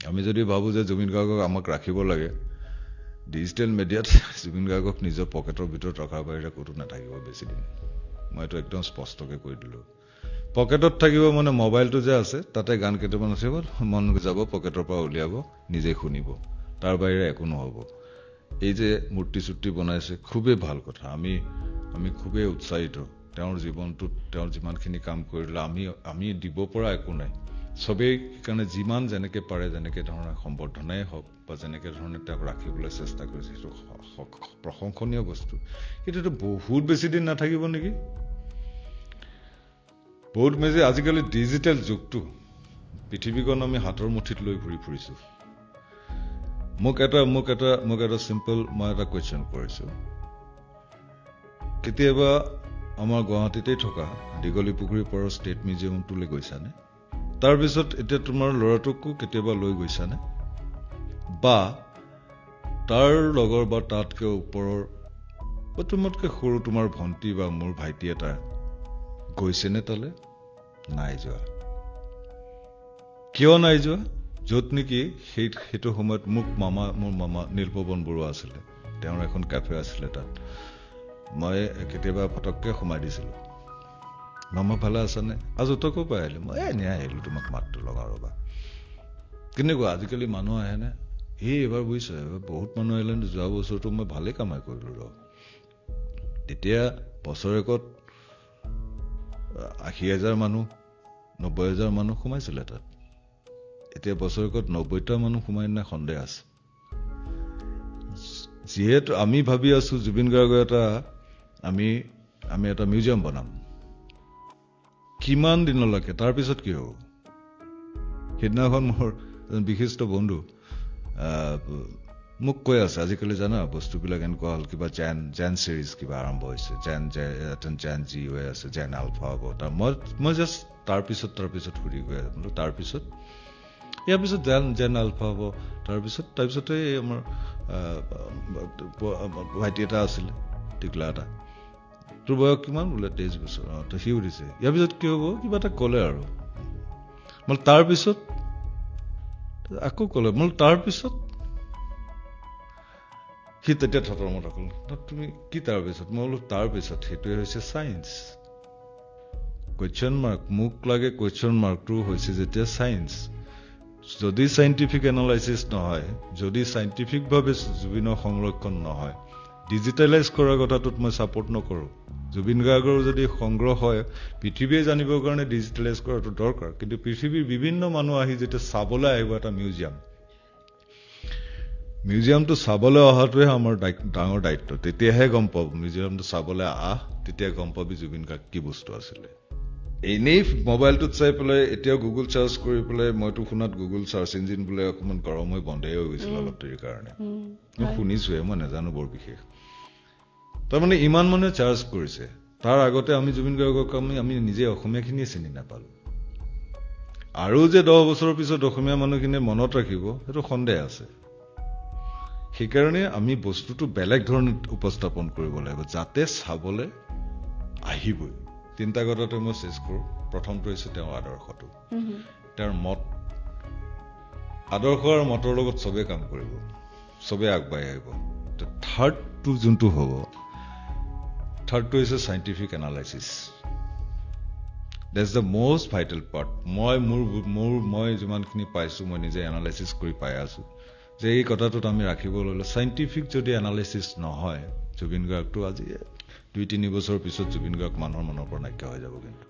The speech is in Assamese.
আমি যদি ভাবোঁ যে জুবিন গাৰ্গক আমাক ৰাখিব লাগে, ডিজিটেল মিডিয়াত জুবিন গাৰ্গক নিজৰ পকেটৰ ভিতৰত ৰখাৰ বাহিৰে ক'তো নাথাকিব বেছিদিন। মই এইটো একদম স্পষ্টকৈ কৈ দিলোঁ। পকেটত থাকিব মানে মোবাইলটো যে আছে তাতে গান কেইটামান উঠিব, মন যাব পকেটৰ পৰা উলিয়াব, নিজে শুনিব, তাৰ বাহিৰে একো নহ'ব। এই যে মূৰ্তি চূৰ্তি বনাইছে, খুবেই ভাল কথা, আমি আমি খুবেই উৎসাহিত। তেওঁৰ জীৱনটোত তেওঁ যিমানখিনি কাম কৰিলে, আমি আমি দিব পৰা একো নাই। চবেই সেইকাৰণে যিমান যেনেকৈ পাৰে, যেনেকৈ ধৰণে সম্বৰ্ধনাই হওক বা যেনেকৈ ধৰণে তেওঁক ৰাখিবলৈ চেষ্টা কৰিছে, সেইটো প্ৰশংসনীয় বস্তু। কিন্তু এইটো বহুত বেছি দিন নাথাকিব নেকি? বহুত বেছি আজিকালি ডিজিটেল যুগটো, পৃথিৱীখন আমি হাতৰ মুঠিত লৈ ঘূৰি ফুৰিছোঁ। মোক এটা চিম্পল মই এটা কুৱেশ্যন কৰিছোঁ। কেতিয়াবা আমাৰ গুৱাহাটীতেই থকা দীঘলী পুখুৰীৰ পাৰৰ ষ্টেট মিউজিয়ামটোলৈ গৈছানে? তাৰপিছত এতিয়া তোমাৰ ল'ৰাটোকো কেতিয়াবা লৈ গৈছানে? বা তাৰ লগৰ বা তাতকৈ ওপৰৰ বা তোমাতকৈ সৰু তোমাৰ ভণ্টি বা মোৰ ভাইটি এটা গৈছেনে তালৈ? নাই যোৱা। কিয় নাই যোৱা? য'ত নেকি সেইটো সময়ত মোৰ মামা নীলপৱন বৰুৱা আছিলে, তেওঁৰ এখন কেফে আছিলে, তাত মই কেতিয়াবা ফটককৈ সোমাই দিছিলোঁ। "মামা, ভালে আছানে? আজি তই ক'ৰ পৰা আহিলি?" "মই এনেই আহিলোঁ, তোমাক মাতটো লগাওঁ ৰ'বা। কেনেকুৱা, আজিকালি মানুহ আহেনে?" "এই এইবাৰ বুজিছ, এইবাৰ বহুত মানুহ আহিলে। যোৱা বছৰটো মই ভালেই কামাই কৰিলোঁ ৰ।" তেতিয়া বছৰেকত 80,000 মানুহ, 90,000 মানুহ সোমাইছিলে তাত। এতিয়া বছৰেকত 90টা মানুহ সোমাই নাই সন্দেহ আছে। যিহেতু আমি ভাবি আছো জুবিন গাৰ্গৰ এটা আমি আমি এটা মিউজিয়াম বনাম, কিমান দিনলৈকে? তাৰপিছত কি হ'ব? সেইদিনাখন মোৰ এজন বিশিষ্ট বন্ধু মোক কৈ আছে, "আজিকালি জানা, বস্তুবিলাক এনেকুৱা হ'ল, কিবা জেন জেন চিৰিজ কিবা আৰম্ভ হৈছে, জেন জেন জি হৈ আছে, জেন আলফা হ'ব।" তাৰ মই মই জাষ্ট তাৰপিছত সুধি গৈ আছো বোলো, তাৰপিছত ইয়াৰ পিছত জেন জেন আলফা হ'ব, তাৰপিছতে এই আমাৰ ভাইটি এটা আছিলে, টিকলা এটা, "তোৰ বয়স কিমান?" বোলে, "23 বছৰ।" "অঁ।" তো সি সুধিছে, "ইয়াৰ পিছত কি হ'ব?" কিবা এটা ক'লে আৰু মই তাৰপিছত আকৌ ক'লে, মই তাৰপিছত সি তেতিয়া থতৰ মতৰ ক'লে, "তুমি কি তাৰপিছত?" মই বোলো, "তাৰপিছত সেইটোৱে হৈছে চায়েন্স।" কুৱেশ্যন মাৰ্ক মোক লাগে। কুৱেশ্যন মাৰ্কটো হৈছে যেতিয়া চায়েন্স, যদি চাইণ্টিফিক এনালাইচিছ নহয়, যদি চাইণ্টিফিকভাৱে জুবিনৰ সংৰক্ষণ নহয়, ডিজিটেলাইজ কৰাৰ কথাটোত মই ছাপৰ্ট নকৰোঁ। জুবিন গাৰ্গৰ যদি সংগ্ৰহ হয়, পৃথিৱীয়ে জানিবৰ কাৰণে ডিজিটেলাইজ কৰাটো দৰকাৰ। কিন্তু পৃথিৱীৰ বিভিন্ন মানুহ আহি যেতিয়া চাবলৈ আহিব এটা মিউজিয়াম, মিউজিয়ামটো চাবলৈ অহাটোৱে আমাৰ ডাঙৰ দায়িত্ব। তেতিয়াহে গম পাব। মিউজিয়ামটো চাবলৈ আহ, তেতিয়া গম পাবি জুবিন গাৰ্গ কি বস্তু আছিলে। এনেই মোবাইলটোত চাই পেলাই, এতিয়াও গুগল চাৰ্চ কৰি পেলাই, মইতো শুনাত গুগল চাৰ্চ ইঞ্জিন বোলে অকণমান গৰম হৈ বন্ধেই হৈ গৈছিল অলপ দেৰিৰ কাৰণে। মই শুনিছোহে, মই নাজানো বৰ বিশেষ। তাৰমানে ইমান মানুহে চাৰ্চ কৰিছে, তাৰ আগতে আমি জুবিন গাৰ্গক আমি নিজে অসমীয়াখিনিয়ে চিনি নাপালো। আৰু যে 10 বছৰৰ পিছত অসমীয়া মানুহখিনিয়ে মনত ৰাখিব, সেইটো সন্দেহ আছে। সেইকাৰণে আমি বস্তুটো বেলেগ ধৰণে উপস্থাপন কৰিব লাগিব, যাতে চাবলৈ আহিবই। তিনিটা কথাতে মই চেছ কৰোঁ। প্ৰথমটো হৈছে তেওঁৰ আদৰ্শটো, তেওঁৰ মত। আদৰ্শ আৰু মতৰ লগত চবেই কাম কৰিব, চবেই আগবাঢ়ি আহিব। থাৰ্ডটো যোনটো হ'ব, থাৰ্ডটো হৈছে scientific analysis. That's the most vital part. মই মোৰ মোৰ মই যিমানখিনি পাইছোঁ, মই নিজে এনালাইচিছ কৰি পাই আছোঁ যে এই কথাটোত আমি ৰাখিব ল'লে চাইণ্টিফিক যদি এনালাইচিছ নহয়, জুবিন গাৰ্গটো আজি 2-3 বছৰৰ পিছত জুবিন গাৰ্গ মানুহৰ মনৰ পৰা নাইকিয়া হৈ যাব কিন্তু।